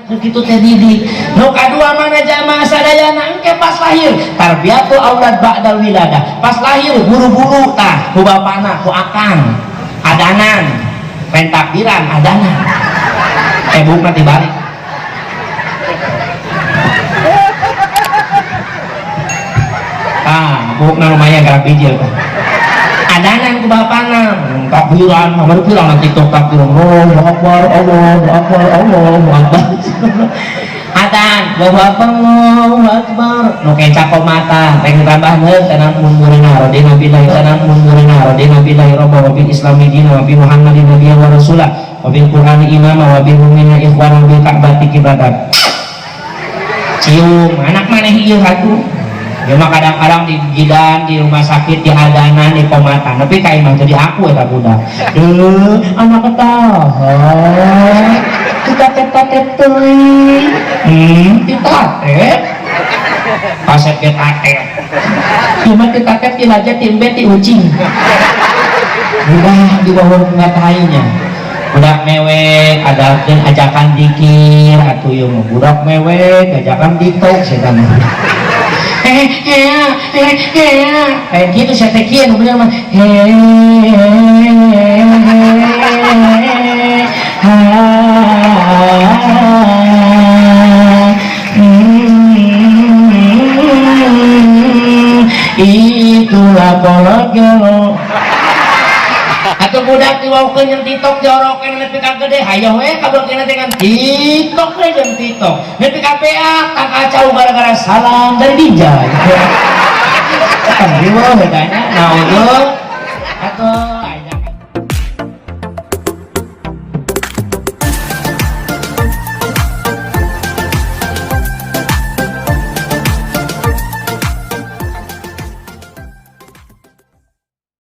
Kitu teh didik. Nu kadua mana jamaah sadayana, engke pas lahir tarbiyatul aulad ba'dal wiladah. Pas lahir buru-buru tah ku bapana ku akang adanan, lain takbiran, adanan. Eh, bukan dibalik. Ah, bukna lumayan gerak bijil tah. Adanan ku bapana takbiran, baru bilang nanti TikTok takbiran, Allahu Akbar, Allahu Akbar, Allahu Akbar. Adan, Allahu Akbar, Allahu Akbar. Nu kenca komatan, pengen tambah tanam mumurina radina billahi tanam mumurina radina billahi rabba wa bil islami dina wa bi muhammadin nabiyya wa rasulah wa bil qur'ani imama wa bil mu'minina ikhwana bil ka'bati kiblatan. Cium anak maneh ieu atuh. Ya mah kadang-kadang di bidan, di rumah sakit, di adanan, di komatan. Tapi kayak mah jadi aku eta budak. Duh, anak ketahan. Kita tet-tet teuing. Kita tet. Kaset ge tatet. Ieu mah kita tet ti laja ti embe ti ucing. Budak di bawah ngatainya. Budak mewek ada ajakan dikir atuh ieu mah. Budak mewek ajakan TikTok setan. Kayak gitu saya tekian bener mah. Itulah kolot gelo. Atau budak diwaukeun jeung TikTok jorokeun nepi ka gede hayoh we kabeukeun teh kan TikTok we jeung TikTok nepi ka PA tak kacau gara-gara salam dari Binjai. Kan riweuh eta nya naudzubillah atau